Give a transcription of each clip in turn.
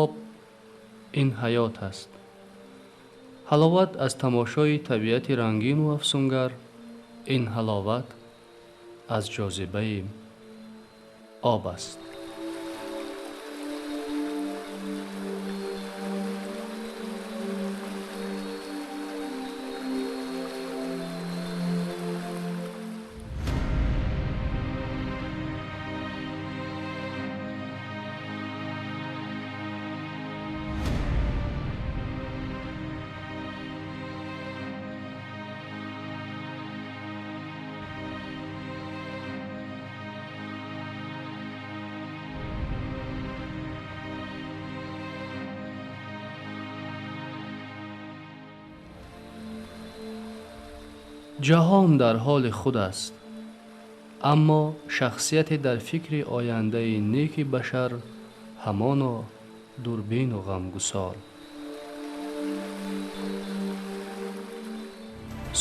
Об ин ҳаёт аст. Ҳаловат аз тамошои табиати рангину афсунгар, ин ҳаловат аз ҷозибаи об аст. Ҷаҳон дар ҳоли худ аст, аммо шахсияте дар фикри ояндаи неки башар ҳамоно дурбину ғамгусор.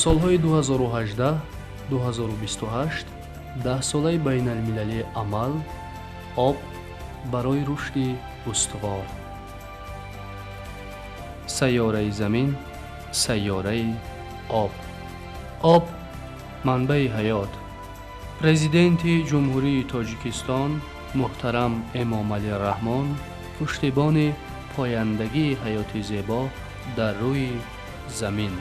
Солҳои 2018-2028 даҳсолаи байналмилалии амал об барои рушди устувор. Сайёраи замин, сайёраи об. Об манбаи ҳаёт. Президенти Ҷумҳурии Тоҷикистон муҳтарам Эмомалӣ Раҳмон пуштибони пояндагии ҳаёти зебо дар рӯи замин.